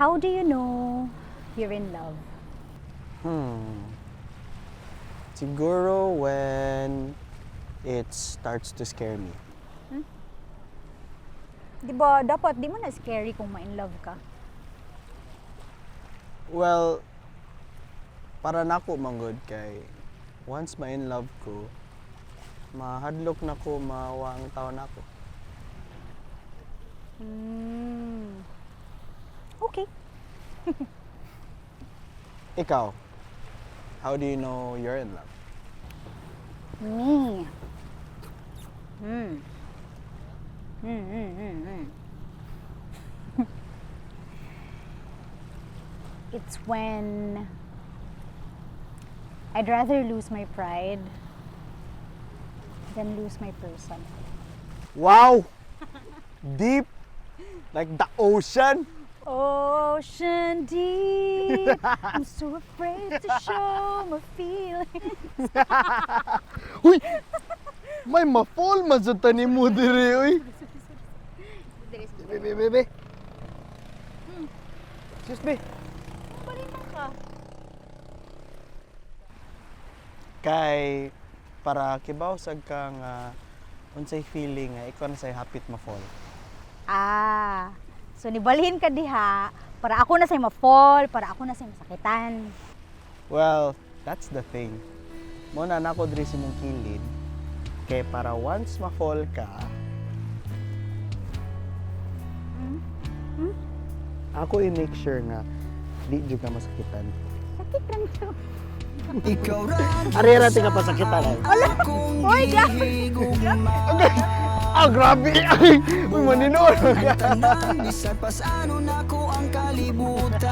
How do you know you're in love? Siguro when it starts to scare me. Di ba dapat di mo na scary kung ma-in love ka? Well, para nako manggod kay once ma-in love ko, mahadlok na ko mawa ang tao nako. Okay. Ikaw, how do you know you're in love? Me. It's when I'd rather lose my pride than lose my person. Wow! Deep! Like the ocean! Ocean deep, I'm so afraid to show my feelings. Uy! May ma-fall man sa tanim mo dire, uy! Bebe, bebe. Excuse me. Balintang ka. Kay para kibaw sad ka nga unsay feeling nga ikaw na say hapit ma-fall. Ah, so nibalhin ka diha para ako na say ma-fall, para ako na say masakitan. Well, that's the thing. Mo na nako diri sa imong kilid kay para once ma-fall ka, ako i-make sure nga di jud ka masakitan. Sakit lang to. Ikaw ra Ari ra ti ka pasakitan, ay. akong Uy, grabe. gihigugma. Ah, grabe! Ay, uy, maninood ka. Tanan bisan pasano nako ang kalibutan.